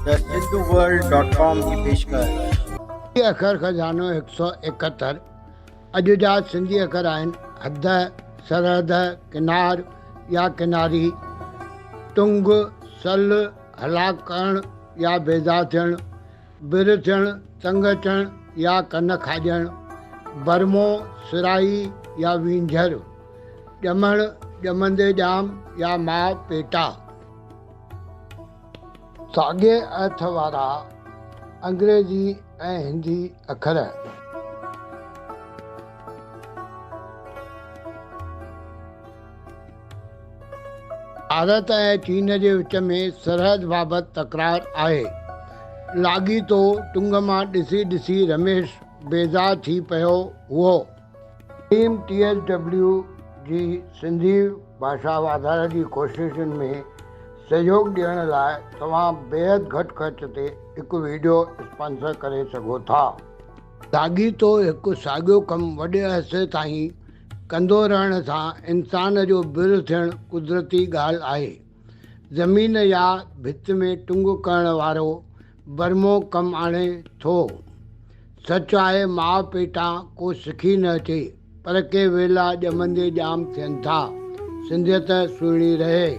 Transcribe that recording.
The Sindhu world dot com جي پيشڪش. سنڌي اکر خزانو 171 اڄ جا سنڌي اکر آهن، حد، سرحد، ڪنار يا ڪناري، ٽنگ، سل، هلاڪ ڪرڻ يا بيزار ٿيڻ، بر ٿيڻ، تنگ اچڻ يا ڪن کاڄڻ، برمو، سرائي يا وينجهر، ڄمڻ، ڄمندي ڄام يا ماء پيٽا. ساڳئي ارٿ وارا انگريزي ۽ هندي اکر. ڀارت ۽ چين جي وچ ۾ سرحد بابت تڪرار آهي. لاڳيتو ٽنگ مان ڏسي ڏسي رميش بيزار ٿي پيو هئو. ٽيم ٽي ايس ڊبليو جي سنڌي ڀاشا واڌاري جي ڪوششن ۾ سهيوڳ ڏيڻ لاء توهان بيحد گهٽ خرچ تي هڪ وڊيو اسپانسر ڪري سگهو ٿا. لاڳيتو هڪ ساڳيو ڪم وڏي عرصي تائين ڪندو رهڻ سان انسان جو بر ٿيڻ قدرتي ڳالهه آهي. زمين يا ڀت ۾ ٽنگ ڪرڻ وارو برمو ڪم آڻي ٿو. سچ آهي ماء پيٽان ڪو سکي نه اچي، پر ڪي ويلا ڄمندي ڄام ٿين ٿا. سنڌيت سهڻي رهي.